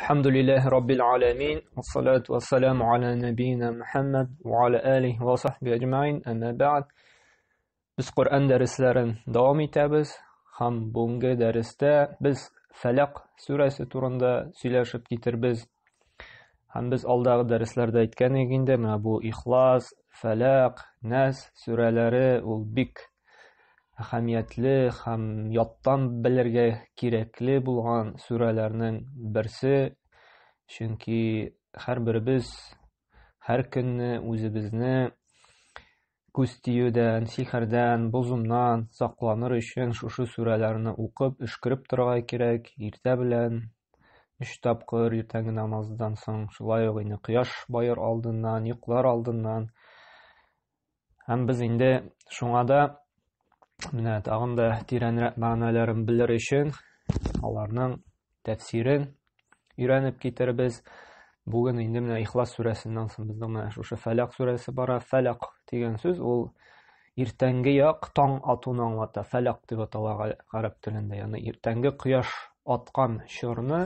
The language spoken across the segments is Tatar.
Әлхәмдүлилләһи раббил аламин, вассалату вассаламу аля набийна Мухаммад ва аля алихи ва сахби аҗмаин. Әмма бәгъд. Без Коръән дәресләрен дәвам итәбез һәм бүгенге дәрестә без Фәләк сүрәсе турында сөйләшеп китербез. Һәм без алдагы дәресләрдә әйткән идек инде, менә бу Ихлас, Фәләк, Нәс сүрәләре ул бик әһәмиятле һәм яттан белергә кирәкле булган сүрәләрнең берсе, чөнки һәрберебез һәр көнне үзебезне күз тиюдән, сихердән, бозымнан сакланыр өчен шушы сүрәләрне укып, өшкереп торырга кирәк. Иртә белән өч тапкыр иртәнге намаздан соң, шулай ук инде кояш баер алдыннан, йоклар алдыннан. Һәм без инде шуңа да менә тагын да тирәнрәк мәгънәләрен белер өчен аларның тәфсирен өйрәнеп китербез. Бүген инде менә Ихлас сүрәсеннән соң безнең менә шушы Фәләк сүрәсе бара. Фәләк дигән сүз ул иртәнге як таң атуны аңлата. Фәләк дип атала гарәп телендә. Ягъни иртәнге кояш аткан чорны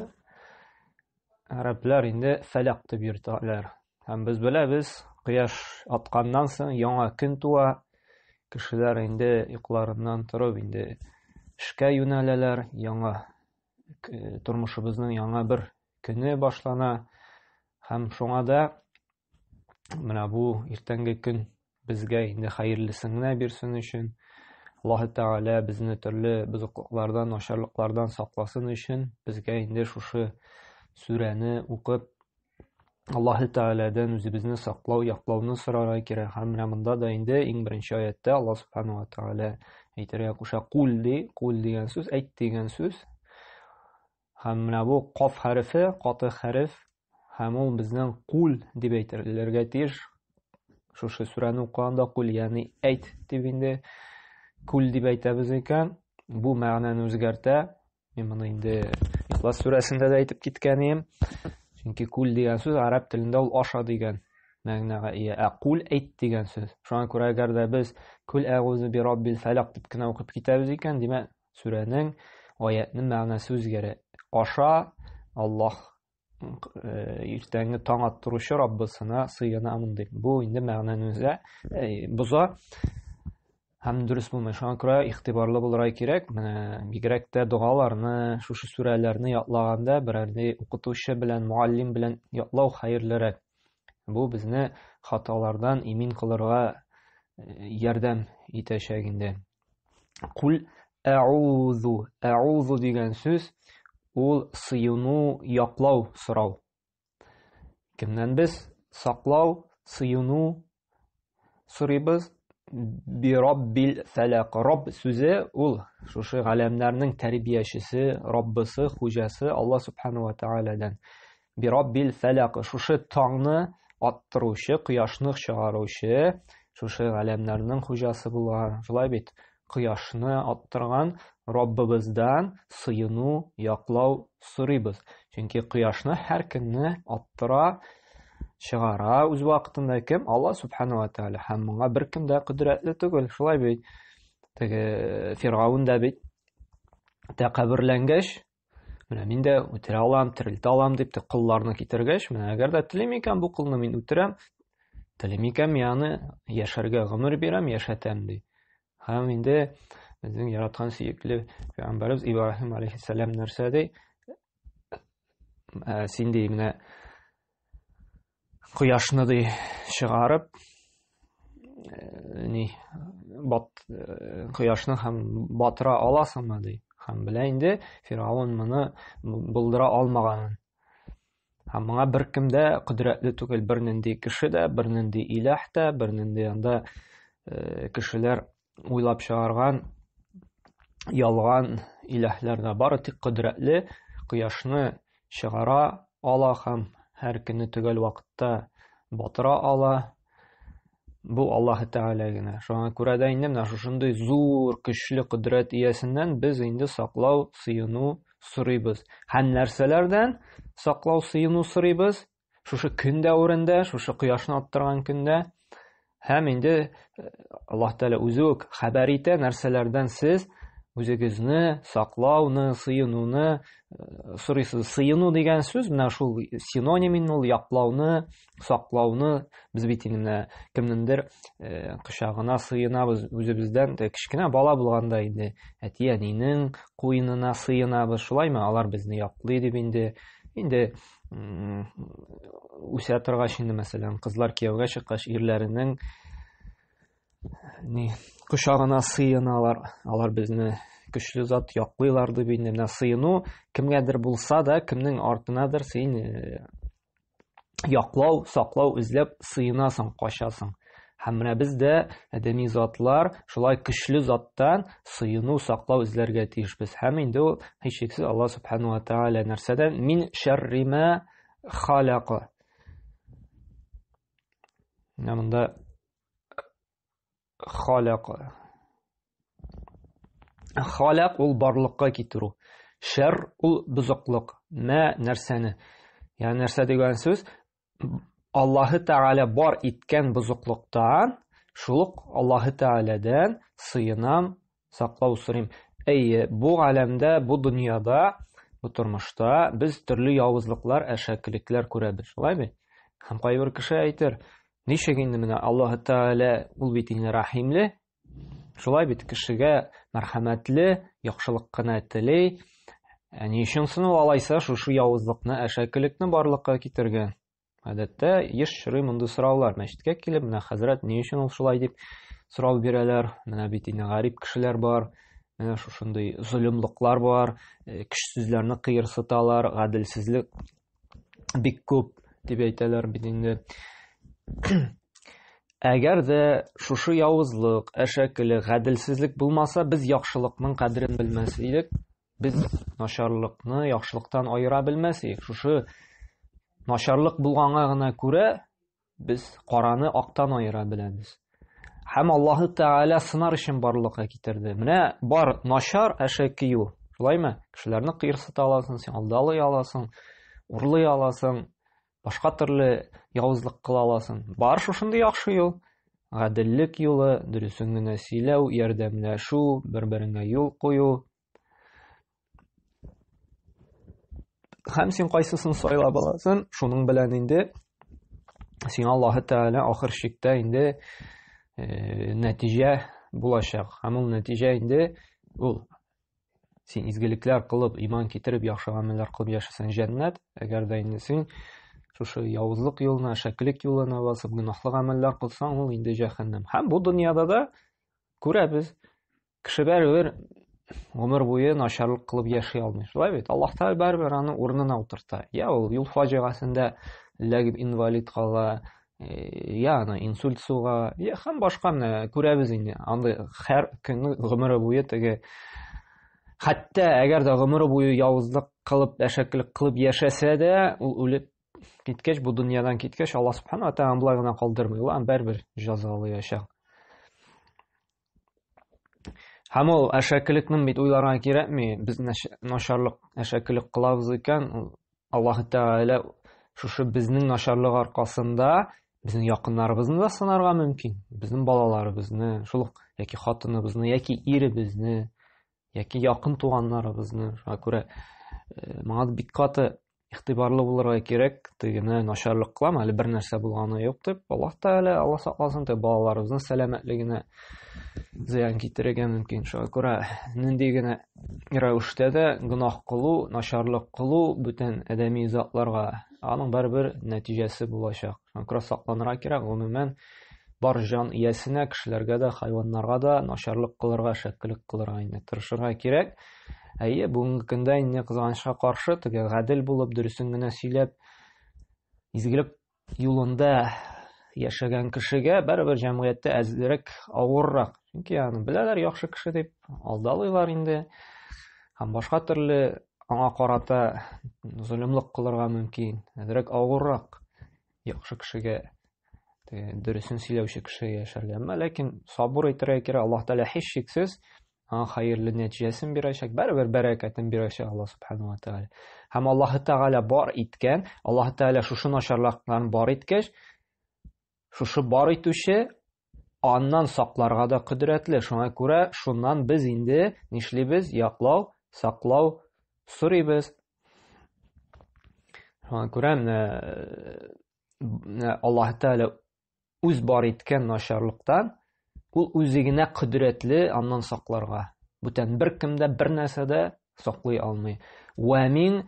гарәпләр инде фәләк дип йөртәләр. Һәм без беләбез, кояш атканнан соң яңа көн туа. Кешеләр инде йокыларыннан торып инде эшкә юнәләләр, яңа тормышыбызның яңа бер көне башлана. Һәм шуңа да менә бу иртәнге көн безгә инде хәерлесен генә бирсен өчен, Аллаһ Тәгалә безне төрле бозыклыклардан, начарлыклардан сакласын өчен безгә инде шушы сүрәне укып Аллаһ Тәгаләдән үзебезне саклау, яклауны сорарга кирәк. Һәм менә монда да инде иң беренче аяттә Аллаһ Субхану ва Тәгалә әйтергә куша: "Кул" ди, "Кул" дигән сүз, әйт дигән сүз. Һәм менә бу каф хәрефе, каты хәреф, һәм ул безнең кул дип әйтелергә тиеш. Шушы сүрәне укыганда кул, ягъни әйт дип инде кул дип әйтәбез икән, бу мәгънәне үзгәртә. Мин моны инде Ихлас сүрәсендә дә әйтеп киткән идем. Чөнки кул дигән сүз араб телендә ул аша дигән мәгънәгә ия. Ә кул әйт дигән сүз. Шуңа күрә әгәр дә без кул әгузу би раббил фәлак дип кенә укып китәбез икән, димәк, сүрәнең аятның мәгънәсе үзгәрә. Аша Аллаһ иртәнге таң аттыручы Раббысына сыенамын дип. Бу инде мәгънәне үзә боза һәм дөрес булмый. Шуңа күрә игътибарлы булырга кирәк. Менә бигрәк тә догаларны, шушы сүрәләрне ятлаганда берәр укытучы белән, муаллим белән ятлау хәерлерәк. Бу безне хаталардан имин кылырга ярдәм итәчәк инде. Кул әузу, әузу дигән сүз ул сыену, яклау сорау. Кемнән без саклау, сыену сорыйбыз? Би раббил фәләк. Рабб сүзе ул шушы галәмнәрнең тәрбиячесе, Раббысы, хуҗасы Алла субхану ва тааладан. Би раббил фәләк. Шушы таңны аттыручы, кояшны чыгаручы, шушы галәмнәрнең хуҗасы булган. Шулай бит, кояшны аттырган Раббыбыздан сыену, яклау сорыйбыз. Чөнки кояшны һәр көнне аттыра, чыгара үз вакытында кем? Алла субхану ва тааля. Һәм моңа беркем дә кодрәтле түгел. Шулай бит. Теге Фиргаун да бит тәкәбберләнгәч, менә мин дә үтерә алам, терелтә алам дип те колларны китергәч, менә әгәр дә телим икән, бу колны мин үтерәм, телим икән, мин аны яшәргә гомер бирәм, яшәтәм ди. Һәм инде безнең яраткан сөекле пәйгамбәребез Ибраһим алейхиссалам нәрсә ди? Син ди, менә кояшны ди чыгарып, ни бат кояшны һәм батыра аласыңмы ди. Һәм белә инде Фиргавен моны булдыра алмаганын. Һәм моңа беркем дә кодрәтле түгел, бернинди кеше дә, бернинди иләһ тә, бернинди анда кешеләр уйлап чыгарган ялган иләһләр дә бары тик кодрәтле кояшны чыгара ала һәм һәр көнне төгәл вакытта батыра ала. Бу Аллаһ Тәгалә генә. Шуңа күрә дә инде менә шушындый зур көчле кодрәт иясеннән без инде саклау, сыену сорыйбыз. Һәм нәрсәләрдән саклау, сыену сорыйбыз? Шушы көн дәверендә, шушы кояшны аттырган көндә һәм инде Аллаһ Тәгалә үзе үк хәбәр итә, нәрсәләрдән сез Үзегезне саклауны, сыенуны сорыйсыз. Сыену дигән сүз менә шул синоним инде ул яклауны, саклауны. Без бит инде менә кемнеңдер кочагына сыенабыз үзебездән кечкенә бала булганда инде әти-әнинең куенына сыенабыз, шулаймы? Алар безне яклый дип инде. Инде үсә торгач инде, мәсәлән, кызлар кияүгә чыккач, ирләренең ни кочагына сыеналар, алар безне көчле зат яклыйлар дип инде. Менә сыену кемгәдер булса да, кемнең артынадыр син яклау, саклау эзләп сыенасың, качасың. Һәм менә без дә адәми затлар шулай көчле заттан сыену, саклау эзләргә тиешбез. Һәм инде ул һичшиксез Аллаһ субхану ва тааля нәрсәдән? Мин шәрри ма халяка. Менә монда халяка. Халяк ул барлыкка китерү. Шәр ул бозыклык. Мә нәрсәне? Ягъни нәрсә дигән сүз? Аллаһы Тәгалә бар иткән бозыклыктан, шул ук Аллаһы Тәгаләдән сыенам, саклау сорыйм. Әйе, бу галәмдә, бу дөньяда, бу тормышта без төрле явызлыклар, әшәкелекләр күрәбез, шулай бит? Һәм кайбер кеше әйтер, ничек инде менә Аллаһы Тәгалә ул бит инде рәхимле, Шулай бит, кешегә мәрхәмәтле, яхшылык кына тели. Ә ни өчен соң ул алайса шушы явызлыкны, әшәкелекне барлыкка китергән? Гадәттә еш очрый мондый сораулар. Мәчеткә килеп, менә хәзрәт ни өчен ул шулай дип сорау бирәләр. Менә бит инде гарип кешеләр бар, менә шушындый золымлыклар бар, көчсезләрне кыерсыталар, гаделсезлек бик күп дип әйтәләр бит инде. Әгәр дә шушы явызлык, әшәкелек, гаделсезлек булмаса, без яхшылыкның кадерен белмәс идек. Без начарлыкны яхшылыктан аера белмәс идек. Шушы начарлык булганга гына күрә без караны актан аера беләбез. Һәм Аллаһы Тәгалә сынар өчен барлыкка китерде. Менә бар начар әшәке юл. Шулаймы? Кешеләрне кыерсыта аласың, син алдалый аласың, урлый аласың, башка төрле явызлык кыла аласың. Бар шушындый яхшы юл. Гаделлек юлы, дөресен генә сөйләү, ярдәмләшү, бер-береңә юл кую. Һәм син кайсысын сайлап аласың, шуның белән инде сиңа Аллаһы Тәгалә ахыр чиктә инде нәтиҗә булачак. Һәм ул нәтиҗә инде ул син изгелекләр кылып, иман китереп, яхшы гамәлләр кылып яшәсәң җәннәт, әгәр дә инде син шушы явызлык юлына, шәклек юлына басып, гөнаһлы гамәлләр кылсаң, ул инде җәһәннәм. Һәм бу дөньяда да күрәбез, кеше барыбер гомер буе начарлык кылып яши алмый. Шулай бит? Аллаһ Тәгалә барыбер аны урынына утырта. Я ул юл фаҗигасендә эләгеп инвалид кала, я аны инсульт суга, я һәм башка менә күрәбез инде. Андый һәр көнне гомере буе теге хәтта әгәр дә гомере буе явызлык кылып, әшәкелек кылып яшәсә дә, ул үлеп киткәч, бу дөньядан киткәч, Аллаһ Субхану ва Тәгалә болай гына калдырмый, ул аны барыбер җәзалаячак. Һәм ул әшәкелекнең бит уйларга кирәкми. Без начарлык, әшәкелек кылабыз икән, ул Аллаһ Тәгалә шушы безнең начарлык аркасында безнең якыннарыбызны да сынарга мөмкин. Безнең балаларыбызны, шул ук яки хатыныбызны, яки иребезне, яки якын туганнарыбызны. Шуңа күрә моңа бик каты игътибарлы булырга кирәк. Тегене начарлык кылам, әле бер нәрсә булганы юк дип, Аллаһ Тәгалә, Аллаһ сакласын, дип балаларыбызның сәламәтлегенә зыян китерергә мөмкин. Шуңа күрә нинди генә рәвештә дә гөнаһ кылу, начарлык кылу бүтән адәми затларга аның барыбер нәтиҗәсе булачак. Шуңа күрә сакланырга кирәк, гомумән бар җан иясенә, кешеләргә дә, хайваннарга да начарлык кылырга, шәккелек кылырга инде тырышырга кирәк. Әйе, бүгенге көндә инде кызганычка каршы, теге гадел булып, дөресен генә сөйләп, изгелек юлында яшәгән кешегә барыбер җәмгыятьтә әзрәк авыррак. Чөнки аны беләләр яхшы кеше дип, алдалыйлар инде. Һәм башка төрле аңа карата золымлык кылырга мөмкин. Әзрәк авыррак яхшы кешегә дөресен сөйләүче кешегә яшәргә. Әмма ләкин сабыр итәргә кирәк. Аллаһ Тәгалә һичшиксез аңа хәерле нәтиҗәсен бирәчәк, барыбер бәрәкәтен бирәчәк Аллаһ Субхану ва Тәгалә. Һәм Аллаһ Тәгалә бар иткән, Аллаһ Тәгалә шушы начарлыкларны бар иткәч, шушы бар итүче аннан сакларга да кодрәтле. Шуңа күрә шуннан без инде нишлибез? Яклау, саклау сорыйбыз. Шуңа күрә менә Аллаһ Тәгалә үз бар иткән начарлыктан ул үзе генә кодрәтле аннан сакларга. Бүтән беркем дә бер нәрсә дә саклый алмый. Вә мин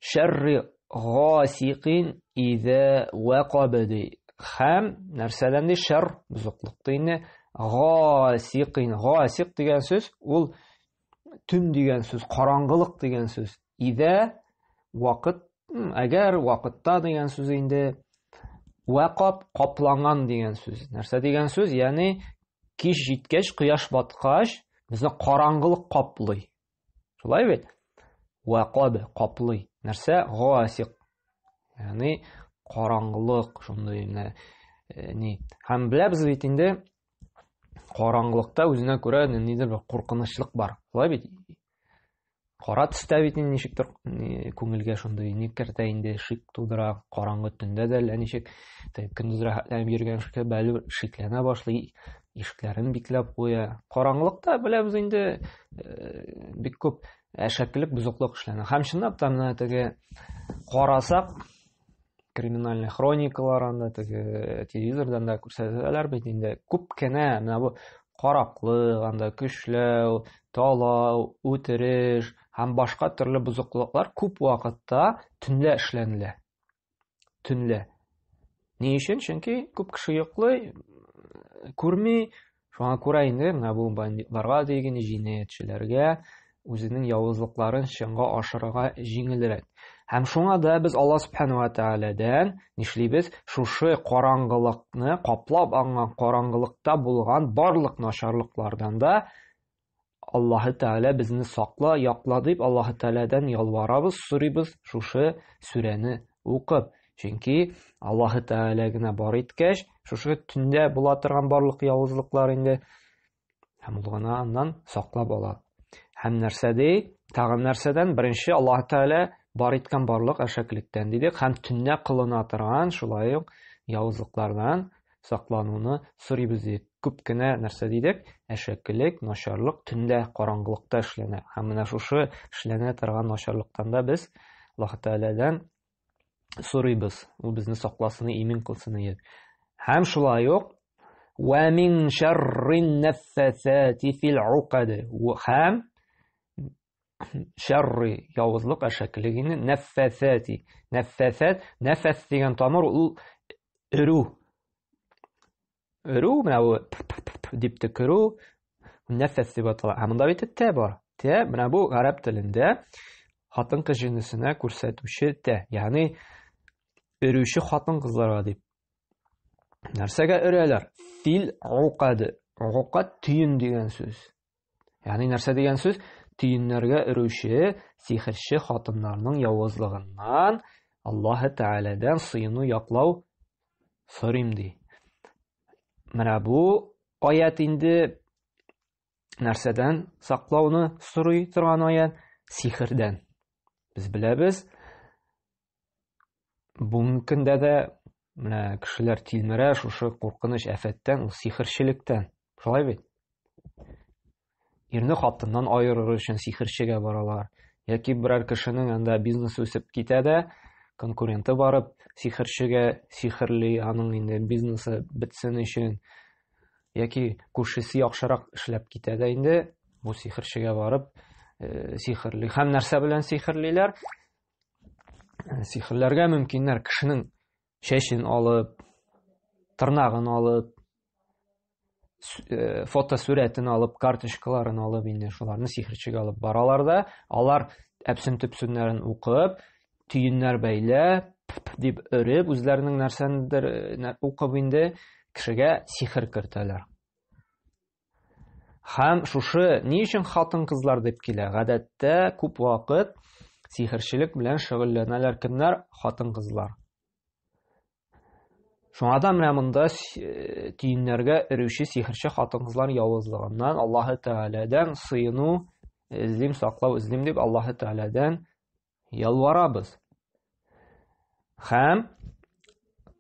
шәрри гасикин изә вәкаб ди. Һәм нәрсәдән ди? Шәр, бозыклык ди инде. Гасикин, гасик дигән сүз ул төн дигән сүз, караңгылык дигән сүз. Изә вакыт, әгәр вакытта дигән сүз инде. Вәкаб капланган дигән сүз. Нәрсә дигән сүз? Ягъни кич җиткәч, кояш баткач, безне караңгылык каплый. Шулай бит? Вәкаб каплый. Нәрсә? Гасик. Ягъни караңгылык шундый менә э, ни. Һәм беләбез бит инде караңгылыкта үзенә күрә ниндидер бер куркынычлык бар. Шулай бит? Кара төстә бит инде ничектер күңелгә шундый ни кертә инде, шик тудыра. Караңгы төндә дә әллә ничек көндез рәхәтләнеп йөргән кеше бәле шикләнә башлый, ишекләрен бикләп куя. Караңгылыкта беләбез инде бик күп әшәкелек, бозыклык эшләнә. Һәм чынлап та менә теге карасак, криминальный хроникалар анда теге телевизордан да күрсәтәләр бит инде. Күп кенә менә бу караклык, анда көчләү, талау, үтереш һәм башка төрле бозыклыклар күп вакытта төнлә эшләнелә. Төнлә. Ни өчен? Чөнки күп кеше йоклый, күрми. Шуңа күрә инде менә бу бандитларга диген, җинаятьчеләргә үзенең явызлыкларын чынга ашырырга җиңелрәк. Һәм шуңа да без Алла Субхану ва Тааладан нишлибез? Шушы караңгылыкны каплап алган караңгылыкта булган барлык начарлыклардан да Аллаһы Тәгалә безне сакла, якла дип Аллаһы Тәгаләдән ялварабыз, сорыйбыз шушы сүрәне укып. Чөнки Аллаһы Тәгалә генә бар иткәч, шушы төндә була торган барлык явызлыклар инде һәм ул гына аннан саклап ала. Һәм нәрсә ди? Тагын нәрсәдән? Беренче Аллаһы Тәгалә бар иткән барлык әшәкелектән дидек һәм төнлә кылына торган шулай ук явызлыклардан саклануны сорыйбыз дидек. Күп кенә нәрсә дидек? Әшәкелек, начарлык төндә, караңгылыкта эшләнә. Һәм менә шушы эшләнә торган начарлыктан да без Аллаһ Тәгаләдән сорыйбыз. Ул безне сакласын, имин кылсын иде. Һәм шулай ук ва мин шаррин наффасати фил уқад. Һәм шәрри явызлык әшәкелегене нәффәсәти. Нәффәсәт, нәфәс дигән тамыр ул өрү. Өрү менә бу дип төкерү нәфәс дип атала. Ә монда бит тә бар. Тә менә бу гарәп телендә хатын-кыз җенесенә күрсәтүче тә, ягъни өрүче хатын-кызларга дип. Нәрсәгә өрәләр? Фил уқад. Уқад төен дигән сүз. Ягъни нәрсә дигән сүз? Төеннәргә өрүче сихерче хатыннарның явызлыгыннан Аллаһы Тәгаләдән сыену яклау сорыйм ди. Менә бу аят инде нәрсәдән саклауны сорый торган аят? Сихердән. Без беләбез, бүгенге көндә дә менә кешеләр тилмерә шушы куркыныч афәттән, ул сихерчелектән. Шулай бит? Ирне хатыннан аерыр өчен сихерчегә баралар. Яки берәр кешенең анда бизнесы үсеп китә дә, конкуренты барып сихерчегә сихерли, аның инде бизнесы бетсен өчен. Яки күршесе яхшырак эшләп китә дә инде, бу сихерчегә барып э, сихерли. Һәм нәрсә белән сихерлиләр? Э, сихерләргә мөмкиннәр кешенең чәчен алып, тырнагын алып, э, фотосурәтен алып, карточкаларын алып, инде шуларны сихерчегә алып баралар да, алар әпсен төпсеннәрен укып, төеннәр бәйләп, дип өреп, үзләренең нәрсәндер э, укып инде кешегә сихер кертәләр. Һәм шушы ни өчен хатын-кызлар дип килә? Гадәттә күп вакыт сихерчелек белән шөгыльләнәләр кемнәр? Хатын-кызлар. Шуңа да менә монда э, төеннәргә өрүче сихерче хатын-кызлар явызлыгыннан Аллаһы Тәгаләдән сыену эзлим, саклау эзлим дип Аллаһы Тәгаләдән ялварабыз. Һәм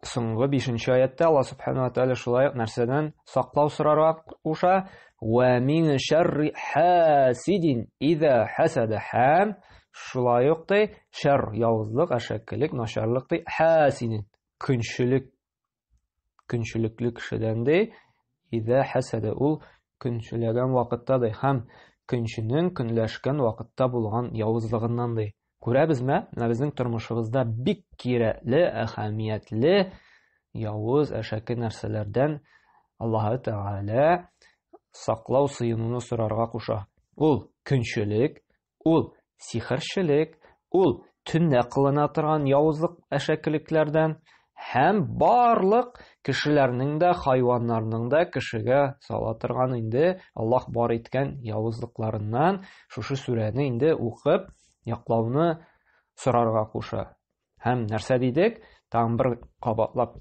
Соңгы 5 аятта Аллаһ субхану ва тааля шулай ук нәрсәдән саклау сорарга куша? Ва мин шарри хасидин иза хасада. Һәм шулай ук ди, шар явызлык, әшәкелек, начарлык ди, хасидин көнчелек, көнчелекле кешедән ди, иза хасада, ул көнчеләгән вакытта ди, һәм көнченең көнләшкән вакытта булган явызлыгыннан ди. Күрәбезме, менә безнең тормышыбызда бик кирәкле, әһәмиятле, явыз, әшәке нәрсәләрдән Аллаһы Тәгалә саклау, сыенуны сорарга куша. Ул көнчелек, ул сихерчелек, ул төнлә кылына торган явызлык, әшәкелекләрдән һәм барлык кешеләрнең дә, хайваннарның да кешегә сала торган инде Аллаһ бар иткән явызлыкларыннан шушы сүрәне инде укып яклауны сорарга куша. Һәм нәрсә дидек? Тагын бер кабатлап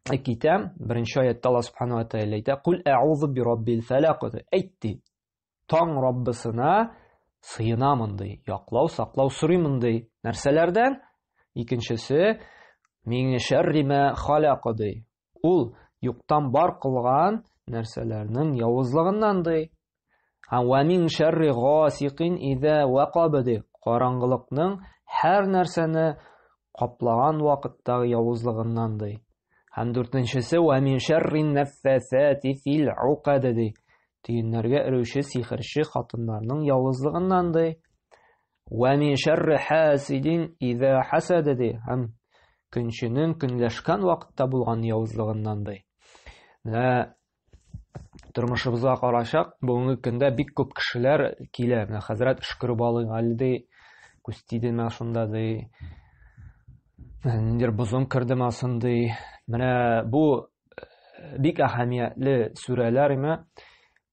китәм. Беренче аятта Аллаһ субхану ва тааля әйтә: "Кул әгъузу би раббил фалак". Әйт ди. Таң Раббысына сыенамын ди. Яклау, саклау сорыймын ди. Нәрсәләрдән? Икенчесе: "Мин шәрри ма халака" ди. Ул юктан бар кылган нәрсәләрнең явызлыгыннан ди. Һәм вә мин шәрри гасикин иза вакаб ди. Караңгылыкның һәр нәрсәне каплаган вакыттагы явызлыгыннан ди. Һәм дүртенчесе вә мин шәрри наффасати фил укад ди. Төеннәргә өрүче сихерче хатыннарның явызлыгыннан ди. Вә мин шәрри хасидин иза хасад ди. Һәм көнченең көнләшкән вакытта булган явызлыгыннан ди. Менә тормышыбызга карашак, бүгенге көндә бик күп кешеләр килә. Менә хәзрәт өшкереп алыйк әле ди, күз тидеме шунда ди. Ниндидер бозым кердеме сон ди. Менә бу бик әһәмиятле сүрәләр име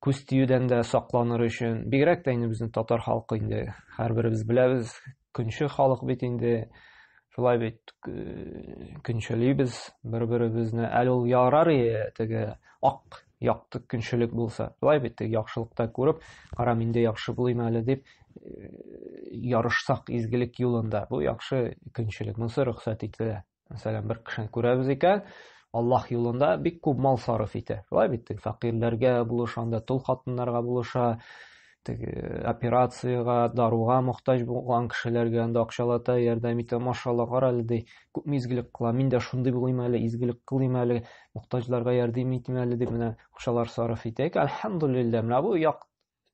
күз тиюдән дә сакланыр өчен. Бигрәк тә инде безнең татар халкы инде һәрберебез беләбез, көнче халык бит инде. Шулай бит көнчелибез бер-беребезне. Әле ул ярар теге ак якты көнчелек булса. Шулай бит теге яхшылыкта күреп, кара мин дә яхшы булыйм әле дип ярышсак изгелек юлында. Бу яхшы көнчелек. Монысы рөхсәт ителә. Мәсәлән, бер кешене күрәбез икән, Аллаһ юлында бик күп мал сарыф итә. Шулай бит, теге фәкыйрьләргә булыша, анда тол хатыннарга булыша, теге операциягә, даруга мохтаҗ булган кешеләргә анда акчалата ярдәм итә. Машалла, кара әле ди, күпме изгелек кыла. Мин дә шундый булыйм әле, изгелек кылыйм әле, мохтаҗларга ярдәм итим әле дип менә акчалар сарыф итә икән. Әлхәмдүлилләһ, менә бу як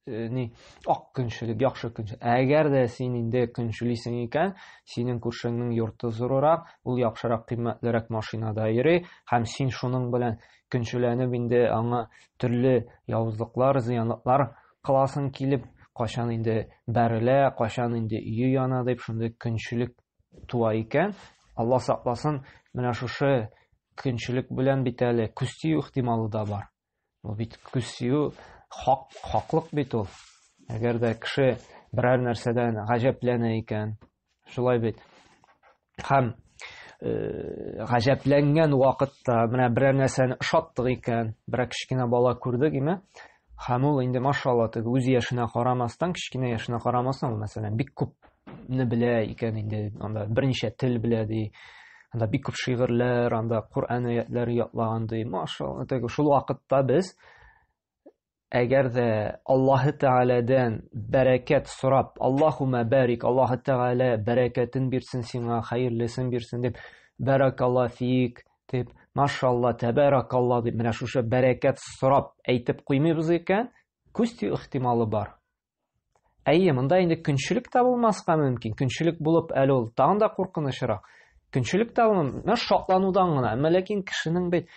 ни ак көнчелек, яхшы көнчелек. Әгәр дә син инде көнчелисең икән, синең күршеңнең йорты зуррак, ул яхшырак, кыйммәтлерәк машинада йөри, һәм син шуның белән көнчеләнеп инде аңа төрле явызлыклар, зыянлыклар кыласың килеп, кайчан инде бәрелә, кайчан инде өе яна дип шундый көнчелек туа икән, Алла сакласын, менә шушы көнчелек белән бит әле күз тию ихтималы да бар. Ул бит күз тию хак, хаклык бит ул. Әгәр дә кеше берәр нәрсәдән гаҗәпләнә икән, шулай бит. Һәм гаҗәпләнгән вакытта менә берәр нәрсәне ошаттык икән, берәр кечкенә бала күрдек име, һәм ул инде машалла теге үз яшенә карамастан, кечкенә яшенә карамастан, ул мәсәлән бик күпне белә икән инде, анда берничә тел белә ди, анда бик күп шигырьләр, анда Коръән аятләре ятлаган ди, машалла, теге шул вакытта без әгәр дә Аллаһы Тәгаләдән бәрәкәт сорап, Аллаһумма барик, Аллаһы Тәгалә бәрәкәтен бирсен сиңа, хәерлесен бирсен дип, бәрәкалла фик дип, машалла, тәбәрәкалла дип, менә шушы бәрәкәт сорап әйтеп куймыйбыз икән, күз тию ихтималы бар. Әйе, монда инде көнчелек тә булмаска мөмкин. Көнчелек булып әле ул тагын да куркынычрак. Көнчелек тә булмый, менә шатланудан гына. Әмма ләкин кешенең бит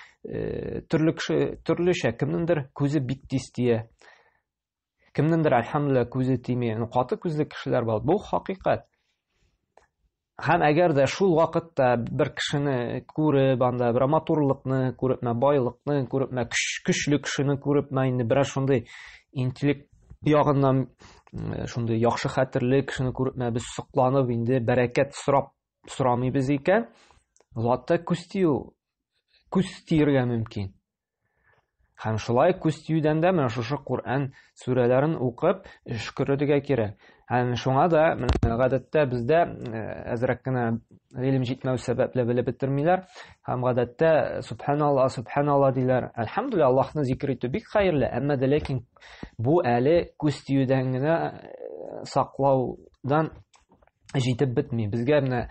төрле кеше төрлечә, кемнеңдер күзе бик тиз тия. Кемнеңдер, әлхәмдүлилләһ, күзе тими. Каты күзле кешеләр бар. Бу хакыйкать. Һәм әгәр дә шул вакытта бер кешене күреп, анда бер матурлыкны күреп, мә байлыкны күреп, мә көчле кешене күреп, мә инде берәр шундый интеллект ягыннан шундый яхшы хәтерле кешене күреп, мә без сокланып инде бәрәкәт сорап сорамыйбыз икән, затта күз тию, күз тиергә мөмкин. Һәм шулай күз тиюдән дә менә шушы Коръән сүрәләрен укып өшкерергә кирәк. Һәм шуңа да менә гадәттә бездә әзрәк кенә Гыйлем җитмәү сәбәпле белеп бетермиләр. Һәм гадәттә субханалла, субханалла диләр. Әлхәмдүлилләһ, Аллаһны зикр итү бик хәерле, әмма дә ләкин бу әле күз тиюдән генә саклаудан җитеп бетми. Безгә менә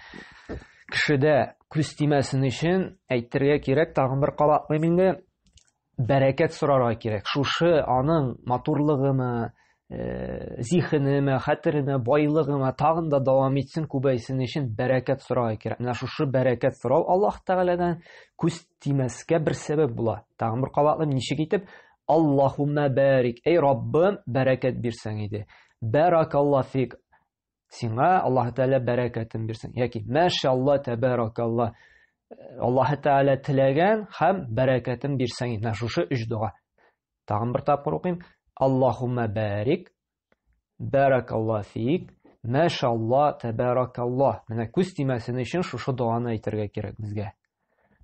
кешедә күз тимәсен өчен әйтергә кирәк, тагын бер кабатлыйм инде, бәрәкәт сорарга кирәк. Шушы аның матурлыгымы, зиһенеме, хәтереме, байлыгымы тагын да дәвам итсен, күбәйсен өчен бәрәкәт сорарга кирәк. Менә шушы бәрәкәт сорау Аллаһ Тәгаләдән күз тимәскә бер сәбәп була. Тагын бер кабатлыйм, ничек итеп? Аллаһумма барик. Эй Раббым, бәрәкәт бирсәң иде. Бәракаллаһ фик. Сиңа Аллаһ Тәгалә бәрәкәтен бирсен. Яки мәшалла тәбәракалла. Аллаһ Тәгалә теләгән һәм бәрәкәтен бирсәң. Менә шушы өч дога. Тагын бер тапкыр укыйм. Аллаһумма барик, бәракалла фик, мәшалла тәбәракалла. Менә күз тимәсен өчен шушы доганы әйтергә кирәк безгә.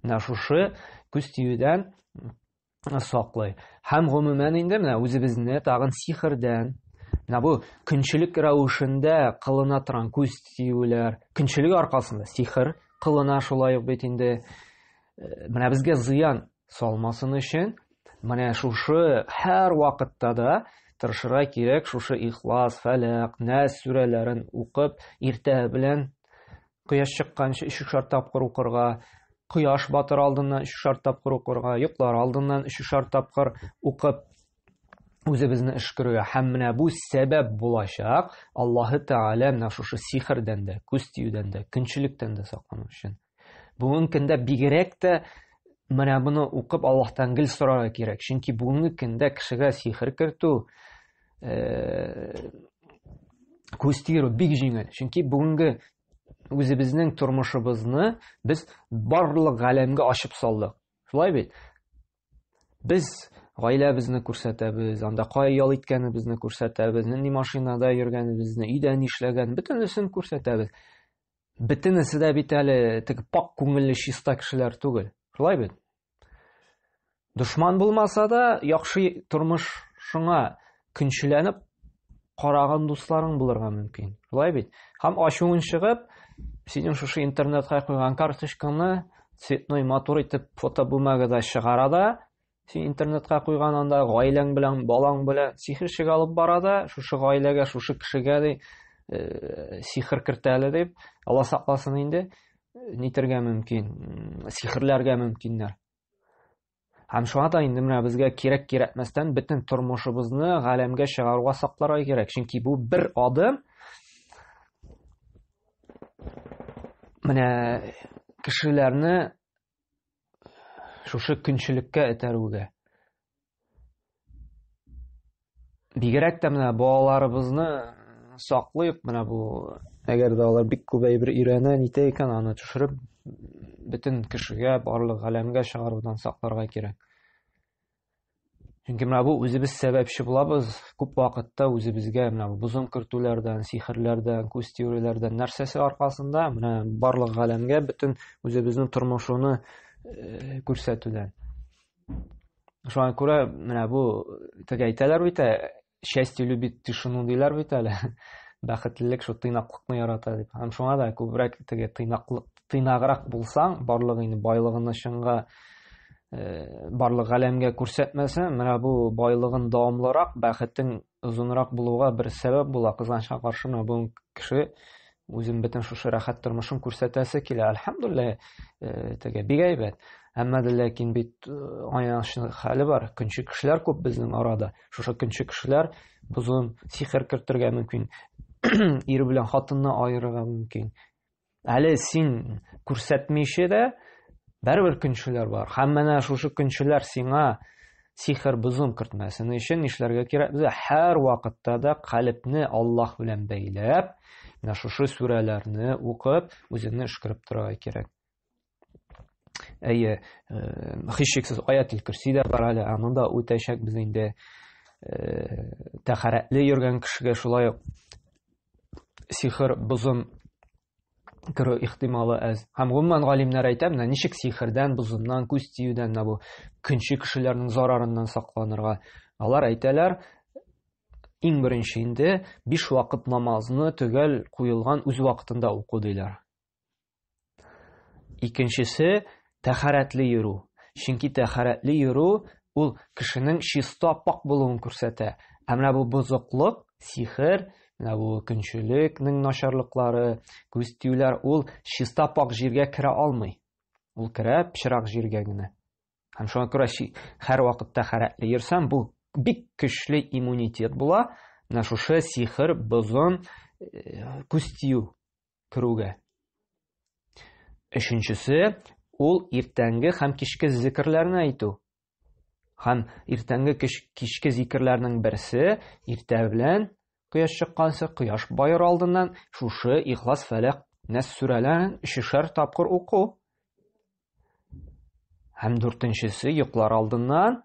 Менә шушы күз тиюдән саклый. Һәм гомумән инде менә үзебезне тагын сихердән, менә бу көнчелек рәвешендә кылына торган күз тиюләр, көнчелек аркасында сихер кылына шулай ук бит инде. Менә безгә зыян салмасын өчен менә шушы һәр вакытта да тырышырга кирәк, шушы Ихлас, Фәләк, Нәс сүрәләрен укып, иртә белән кояш чыкканчы өчешәр тапкыр укырга, кояш батыр алдыннан өчешәр тапкыр укырга, йоклар алдыннан өчешәр тапкыр укып, үзебезне өшкерергә. Һәм менә бу сәбәп булачак Аллаһы Тәгалә менә шушы сихердән дә, күз тиюдән дә, көнчелектән дә саклану өчен. Бүгенге көндә бигрәк тә менә моны укып Аллаһтан гел сорарга кирәк. Чөнки бүгенге көндә кешегә сихер кертү, күз тиерү бик җиңел. Чөнки бүгенге үзебезнең тормышыбызны без барлык галәмгә ачып салдык. Шулай бит? Без гаиләбезне күрсәтәбез, анда кая ял иткәнебезне күрсәтәбез, нинди машинада йөргәнебезне, өйдә нишләгән, бөтенесен күрсәтәбез. Бөтенесе дә бит әле теге пак күңелле чиста кешеләр түгел. Шулай бит? Дошман булмаса да, яхшы тормышыңа көнчеләнеп караган дусларың булырга мөмкин. Шулай бит? Һәм ачуың чыгып, синең шушы интернетка куйган карточкаңны цветной матур итеп фотобумагада чыгара да, син интернетка куйган анда гаиләң белән, балаң белән сихерчегә алып бара да, шушы гаиләгә, шушы кешегә ди, сихер кертә әле дип, Алла сакласын инде, нитергә мөмкин, сихерләргә мөмкиннәр. Һәм шуңа да инде менә безгә кирәк кирәкмәстән бөтен тормышыбызны галәмгә чыгаруга сакларга кирәк. Чөнки бу бер адым менә кешеләрне шушы көнчелеккә этәрүгә. Бигрәк тә менә балаларыбызны саклыйк, менә бу әгәр дә алар бик күп әйбер өйрәнә, нитә икән, аны төшереп бөтен кешегә, барлык галәмгә чыгарудан сакларга кирәк. Чөнки менә бу үзебез сәбәпче булабыз, күп вакытта үзебезгә менә бу бозым кертүләрдән, сихерләрдән, күз тиюләрдән нәрсәсе аркасында менә барлык галәмгә бөтен үзебезнең тормышны күрсәтүдән. Шуңа күрә менә бу теге әйтәләр бит, счастье любит тишину диләр бит әле. Бәхетлелек шул тыйнаклыкны ярата дип. Һәм шуңа да күбрәк теге тыйнаклык, тыйнаграк булсаң, барлык инде байлыгыңны чынга барлык галәмгә күрсәтмәсәң, менә бу байлыгын дәвамлырак, бәхетең озынрак булуга бер сәбәп була. Кызганычка каршы, менә бу кеше үзен бөтен шушы рәхәт тормышын күрсәтәсе килә. Әлхәмдүлилләһ, теге бик әйбәт. Әмма дә ләкин бит аянычлы хәле бар. Көнче кешеләр күп безнең арада. Шушы көнче кешеләр бозым, сихер кертергә мөмкин. Ир белән хатынны аерырга мөмкин. Әле син күрсәтмичә дә бәрбер көнчеләр бар. Һәм менә шушы көнчеләр сиңа сихер бозым кертмәсен өчен нишләргә кирәк? Безгә һәр вакытта да калебне Аллаһ белән бәйләп, менә шушы сүрәләрне укып, үзеңне өшкереп торырга кирәк. Әйе, һичшиксез аятел көрси дә бар әле, аны да үтәчәкбез инде. Тәһарәтле йөргән кешегә шулай ук сихер бозым керү ихтималы әз. Һәм гомумән галимнәр әйтә, менә ничек сихердән, бозымнан, күз тиюдән, менә бу көнче кешеләрнең зарарыннан сакланырга. Алар әйтәләр, иң беренче инде 5 вакыт намазны төгәл куелган үз вакытында уку диләр. Икенчесе тәхәрәтле йөрү. Чөнки тәхәрәтле йөрү ул кешенең чиста пак булуын күрсәтә. Ә менә бу бозыклык, сихер, менә бу көнчелекнең начарлыклары, күз тиюләр ул чиста пак җиргә керә алмый. Ул керә пычрак җиргә генә. Һәм шуңа күрә һәр вакытта хәрәтле йөрсәң, бу бик көчле иммунитет була. Менә шушы сихер, бозым, э, күз тию керүгә. Өченчесе, ул иртәнге һәм кичке зикерләрне әйтү. Һәм иртәнге кичке зикерләрнең берсе иртә белән кояш чыкканчы, кояш баер алдыннан шушы Ихлас, Фәләк, Нәс сүрәләрен өчешәр тапкыр уку. Һәм дүртенчесе йоклар алдыннан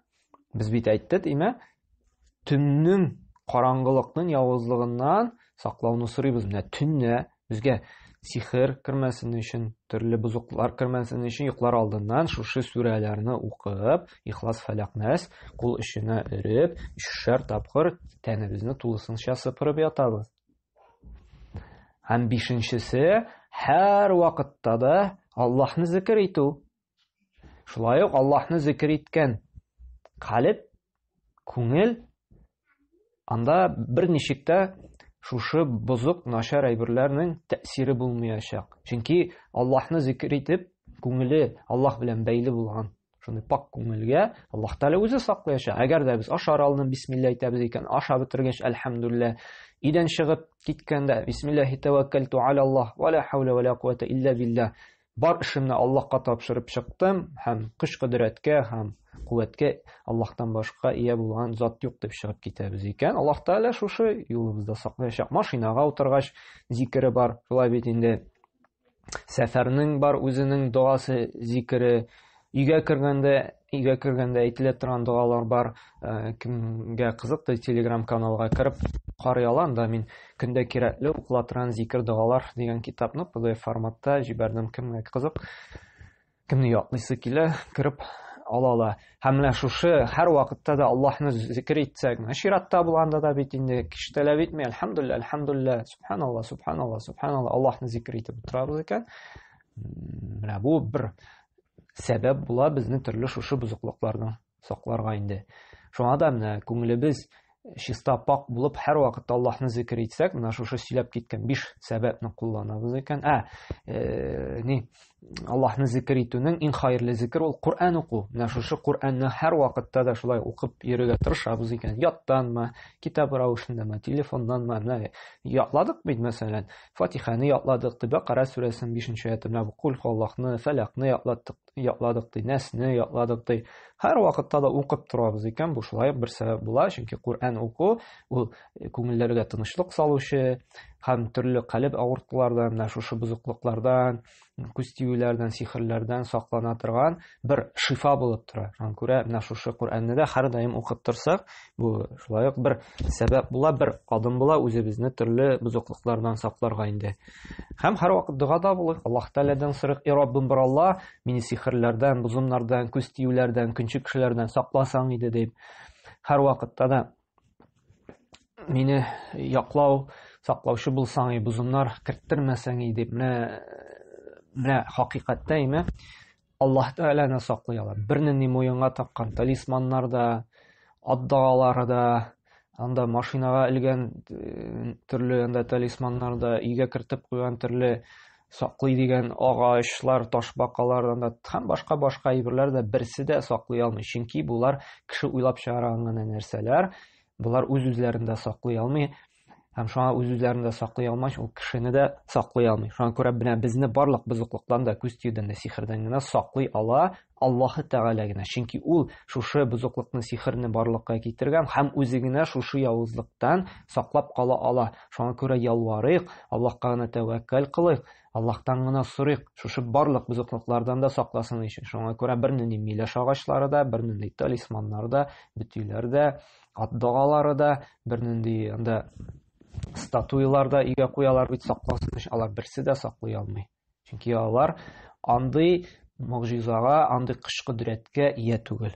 без бит әйттек, име? Төннең караңгылыкның явызлыгыннан саклауны сорыйбыз. Менә төнлә безгә сихер кермәсен өчен, төрле бозыклар кермәсен өчен йоклар алдыннан шушы сүрәләрне укып, Ихлас, Фәләк, Нәс кул эченә өреп, өчәр тапкыр тәнебезне тулысынча сыпырып ятабыз. Һәм бишенчесе, һәр вакытта да Аллаһны зикер итү. Шулай ук Аллаһны зикер иткән калеб, күңел анда берничек тә шушы бозык, начар әйберләрнең тәэсире булмаячак. Чөнки Аллаһны зикер итеп, күңеле Аллаһ белән бәйле булган Шундый пак күңелгә Аллаһ Тәгалә үзе саклаячак. Әгәр дә без ашар алдыннан бисмилла әйтәбез икән, ашап бетергәч, әлхәмдүлилләһ, өйдән чыгып киткәндә бисмиллаһи тәвәккәлту алаллаһ ва ла хаула ва ла куәтә илля биллаһ. Бар эшемне Аллаһка тапшырып чыктым һәм көч-кодрәткә һәм куәткә Аллаһтан башка ия булган зат юк дип чыгып китәбез икән, Аллаһ Тәгалә шушы юлыбызда саклаячак. Машинага утыргач зикере бар, шулай бит инде. Сәфәрнең бар үзенең догасы, зикере. Өйгә кергәндә, өйгә кергәндә әйтелә торган догалар бар. Э, кемгә кызык, Telegram каналга кереп карый ала. Анда мин көндә кирәкле укыла торган зикер догалар дигән китапны PDF форматта җибәрдем. Кемгә кызык, кемне ятлыйсы килә, кереп ала ала. Һәм менә шушы һәр вакытта да Аллаһны зикер итсәк, менә чиратта булганда да бит инде кеше таләп итми, әлхәмдүлилләһ, әлхәмдүлилләһ, субханалла, субханалла, субханалла, Аллаһны зикер итеп утырабыз икән, менә бу бер сәбәп була безне төрле шушы бозыклыклардан сакларга инде. Шуңа да менә күңелебез чиста пак булып һәр вакытта Аллаһны зикер итсәк, менә шушы сөйләп киткән биш сәбәпне кулланабыз икән. Ә, э, ни, Аллаһны зикер итүнең иң хәерле зикер ул Коръән уку. Менә шушы Коръәнне һәр вакытта да шулай укып йөрергә тырышабыз икән. Яттанмы, китап рәвешендәме, телефоннанмы, менә ятладык бит мәсәлән. Фатиханы ятладык, Бәкара сүрәсенең 5 аяты, менә бу Кул Аллаһны, Фәләкне ятлаттык, ятладык ди, Нәсне ятладык ди. Һәр вакытта да укып торабыз икән, бу шулай бер сәбәп була, чөнки Коръән уку ул э, күңелләргә тынычлык салучы һәм төрле калеб авыртулардан, менә шушы бозыклыклардан, күз тиюләрдән, сихерләрдән саклана торган бер шифа булып тора. Шуңа күрә менә шушы Коръәнне дә һәрдаим укып торсак, бу шулай ук бер сәбәп була, бер адым була үзебезне төрле бозыклыклардан сакларга инде. Һәм һәрвакыт догада булыйк, Аллаһ Тәгаләдән сорыйк, "И Раббым, бер Аллаһ, мине сихерләрдән, бозымнардан, күз тиюләрдән, көнче кешеләрдән сакласаң иде" дип. Һәрвакытта да мине яклау, саклаучы булсаң, и бозымнар керттермәсәң и дип. Менә менә хакыйкатьтә име Аллаһ Тәгаләне саклый ала. Бернинди муенга таккан талисманнар да, ат дагалары да, анда машинага элгән э, төрле анда талисманнар да, өйгә кертеп куйган төрле саклый дигән агачлар, ташбакалар анда һәм башка-башка әйберләр дә берсе дә саклый алмый. Чөнки булар кеше уйлап чыгарган гына нәрсәләр. Болар үз-үзләрен дә саклый алмый. Һәм шуңа үз-үзләрен дә саклый алмач, ул кешене дә саклый алмый. Шуңа күрә менә безне барлык бозыклыктан да, күз тиюдән дә, сихердән генә саклый ала Аллаһы Тәгалә генә. Чөнки ул шушы бозыклыкны, сихерне барлыкка китергән һәм үзе генә шушы явызлыктан саклап кала ала. Шуңа күрә ялварыйк, Аллаһка гына тәвәккәл кылыйк, Аллаһтан гына сорыйк, шушы барлык бозыклыклардан да сакласын өчен. Шуңа күрә бернинди миләш агачлары да, бернинди талисманнар да, бөтиләр дә, ат догалары да, бернинди анда статуялар да өйгә куялар бит сакласын өчен, алар берсе дә саклый алмый. Чөнки алар андый могҗизага, андый көч-кодрәткә ия түгел.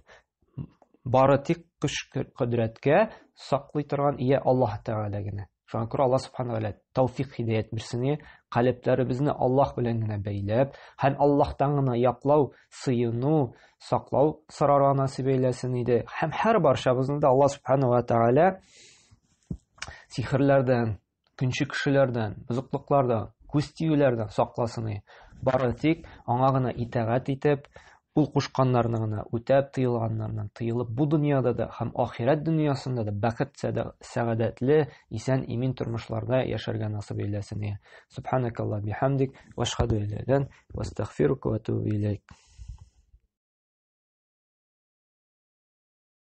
Бары тик көч-кодрәткә саклый торган ия Аллаһ Тәгалә генә. Шуңа күрә Аллаһ Субхану ва Тәгалә тәүфик һидәят бирсен, калебләребезне Аллаһ белән генә бәйләп, һәм Аллаһтан гына яклау, сыену, саклау сорарга насыйп әйләсен иде. Һәм һәр барчабызны да Аллаһ субхана ва тааля сихерләрдән, көнче кешеләрдән, бозыклыклардан, күз тиюләрдән сакласын иде. Бары тик аңа гына итагать итеп, ул кушканнарны гына үтәп, тыелганнарыннан тыелып, бу дөньяда да һәм ахирәт дөньясында да бәхет, сәгадәтле, исән имин тормышларда яшәргә насыйп әйләсен. Субханакаллах бихамдик, ва ашһаду ан ла иляха илля ант, ва астагфирука ва атубу илейк.